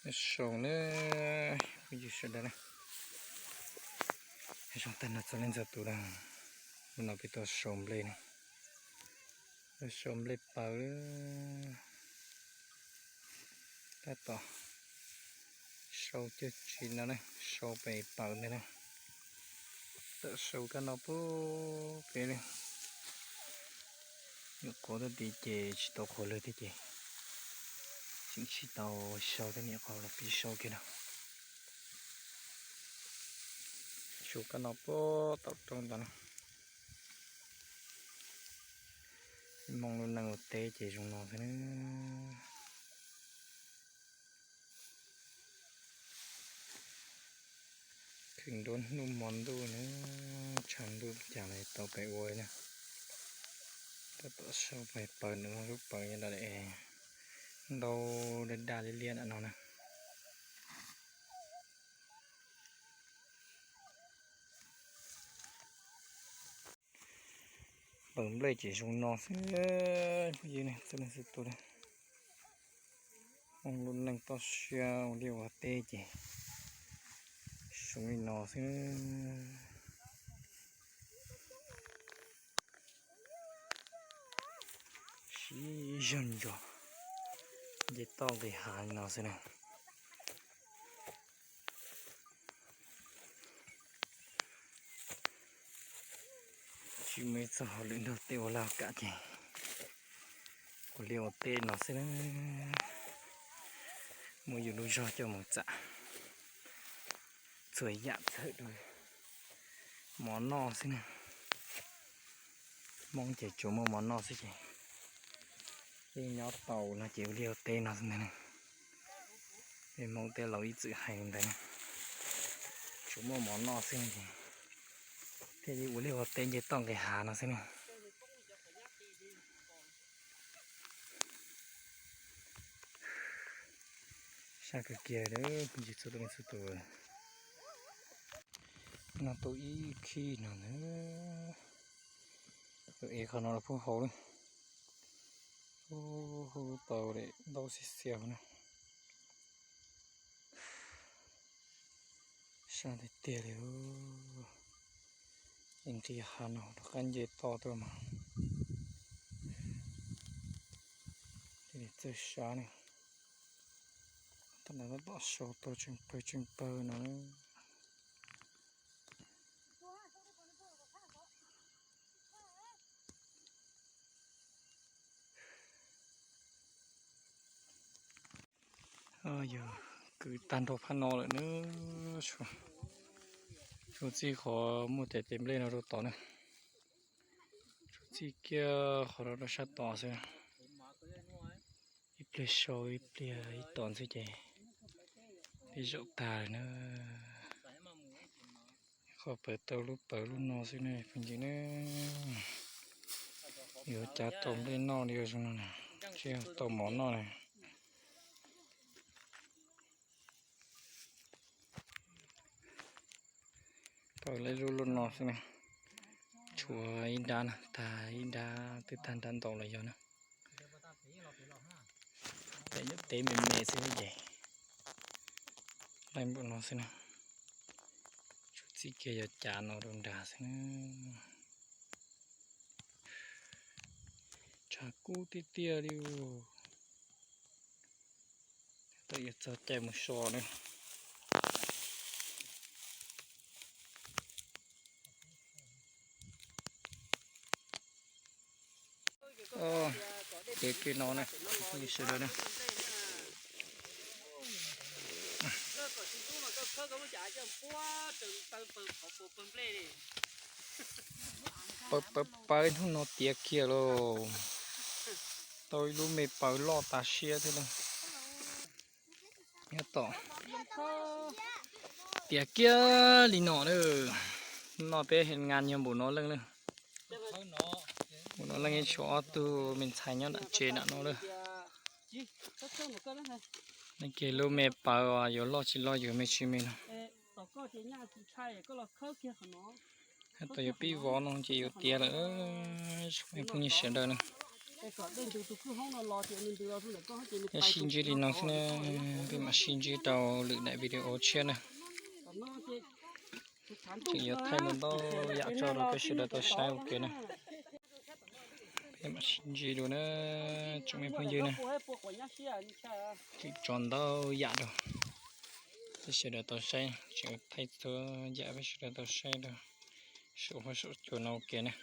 Sau na, phooj ywg sawv daws na, zoo tag nrho txhua leej txhua tus na. Hnub no peb tuaj sau nplej na, tuaj sau nplej paws. Tab tom sau cag tsi no na, sau pem paws ntawd na. Tawm sau kab no pub peb li. Nyuam qhuav tag tid ces tsis tau qhuav lawm thiab ces tseem tsis tau sau thiab, nyuam qhuav los pib sau kiag no. Sau kab no pub tom roob ntawd na. Hmoob lub neej ua teb ces zoo no xwb na. Khwv nruab hnub hmo ntuj na, tshav ntuj cas los tau pem ua na. Tab tom sau pem paws ntawm no, lub paws nyob ntawm ntau daj daj liab liab ntawm no na. Paws nplej ces zoo no xwb, phooj ywg ne, txhua leej txhua tus na. Hmoob lub neej toj siab ua liaj ua teb ces zoo li no xwb. Siv zog ntsos, nce toj nqis hav li no xwb na. Tsis muaj ib txoj hauj lwm nrog tej ua laj kam ces ua liaj ua teb no xwb na. Muab yus lub zog coj mus txam txhua yam txhawm rau mov noj xwb na. Hmoob ces tsuas muaj mov noj xwb ces yeej nyob tau no ces ua liaj ua teb no xwb ntag. Peb Hmoob tej laus ib txwm hais li ntawd na, tsuas muaj mov noj xwb no ces thiaj li ua liaj ua teb nce toj nqis hav no xwb na. Sab kawg kiag, phooj ywg txhua tus txhua tus. No tau ib khib no ntag. Tus ev qhov no los pub hauv lawm. Hu tau ntau xiab xiab na. Sab tiag tiag li. Nqis hav no rov qab nce toj tuaj mas thiaj li txawj sab ne. Thaum ntawd tab tom sau tau tseem pawg tseem pawg no. Yog kwv tag nrho phab no lawm na. Tsuas txij qhov muaj tes tes nplej no rau tod na. Tsuas txij kiag qhov no rau sab tod xwb. Ib pliag sau ib pliag ib tod xwb ces tej zaum tag lawm na. Qhov pawv tau lub pawv lub no xwb ne phooj ywg na. Yuav cav tau nplej noj li zoo no na, tsis yog tau mov noj na. Pawv lub lub no xwb na. Tshuav ib nrab na, tag ib nrab twb tag nrab ntau los yog na. Pem nyuam teb me me xwb ces laij npaum no xwb na. Tsuas txij kiag yuav cav no rau nrad xwb na. Tshav kub tiag tiag li. Tau yuav txog caij mus so na. Ces kiag no na, sawv daws na. Pawv pawv pawv hnub no tiav kiag lauj. Tau ib lub me pawv loj tas siab thiab lauj. Nyob tom tiav kiag li no na. Noj peb nqa nyuag npaum no leej na. Npaum no leej ib tshuav ob tug me ntxhais nyob nram tsev nram no lawm. Leej kiag lub me pawv yuav loj tsis loj yuav me tsis me no. Hab tau yuav pib vov no ces yuav tiav lawm. Phooj ywg sawv daws na, Yog sib ntsib li no xwb na, peb mam sib ntsib rau lwm daim video tshiab na. Tseem yuav thaij ntau ntau yam tso rau peb sawv daws tau saib ua ke na. Peb mam sib ntsib dua na, tsoom me phooj ywg na. Tseem tso ntau yam rau peb sawv daws tau saib, tseem thaij txhua yam peb sawv daws tau saib rau saum huab saum cua no ua ke na.